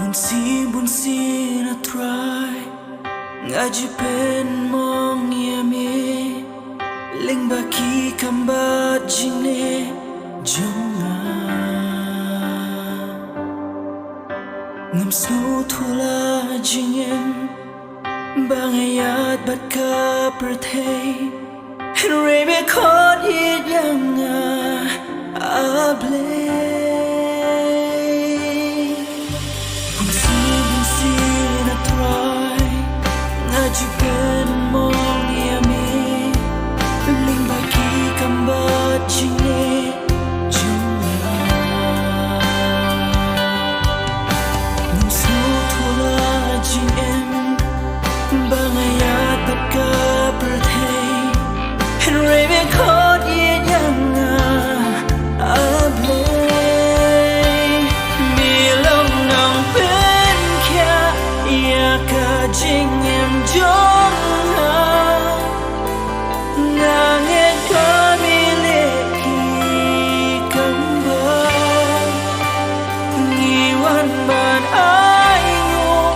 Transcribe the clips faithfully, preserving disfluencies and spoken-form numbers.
Bun sien bun sien, a Trai, nga ju pynmong ïa me lyngba ki kam bad jingleh jong nga. Ngam sngewthuh la jingim ba nga ïaid bad ka pyrthei, hynrei me khot ïeit ïa nga, A Blei. Bun sien bun sien, a Trai, nga ju pynmong ïa me lyngba ki kam bad jingleh jong nga. Ngam sngewthuh la jingim ba nga ïaid bad ka pyrthei, hynrei me khot ïeit ïa nga, A Blei. Me long nongpynkhiah ïa ka jingim jong nga. Nga ngeit ba me leh ki kam bha. Ngi wan ban ainguh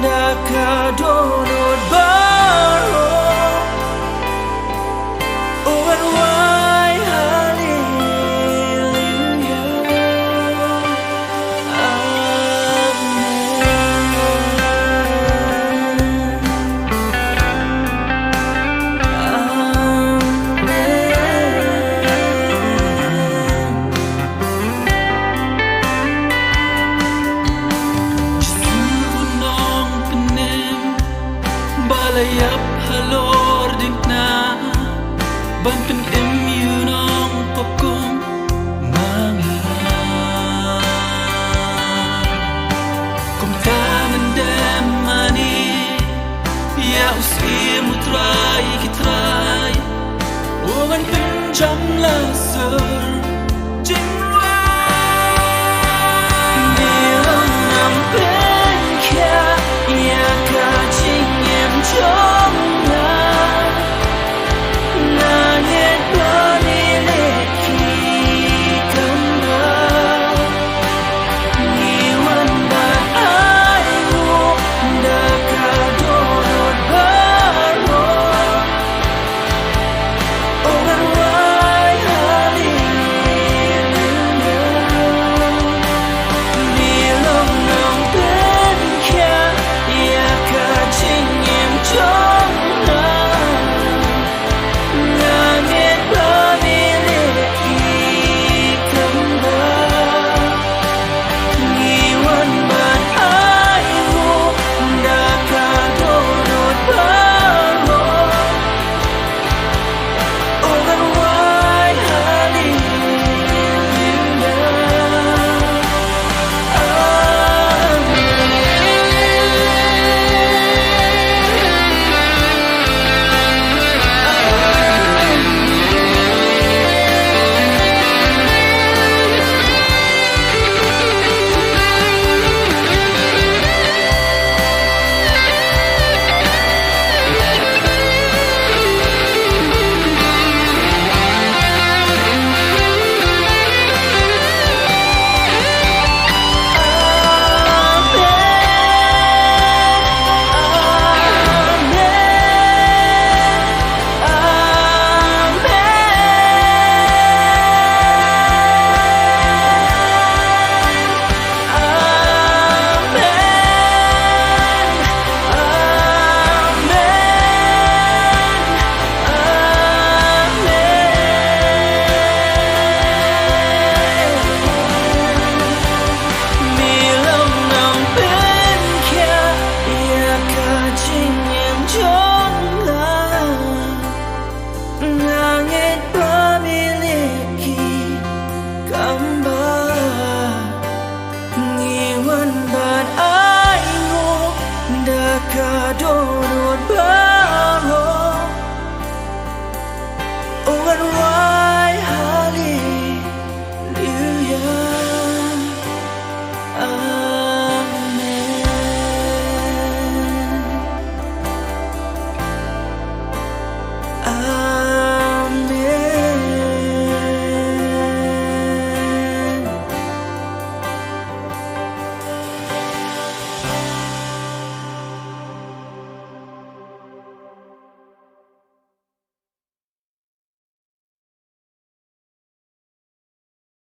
da ka dohnud baroh. Oh, and why, hallelujah. Amen. Amen. Jisu u nongpynim ba la ïap halor diengphna ban pynim ïa u nongpop kum ma nga. Kumta myndem mane ïa u Syiem u Trai ki trai, u ban pynjam la sir jing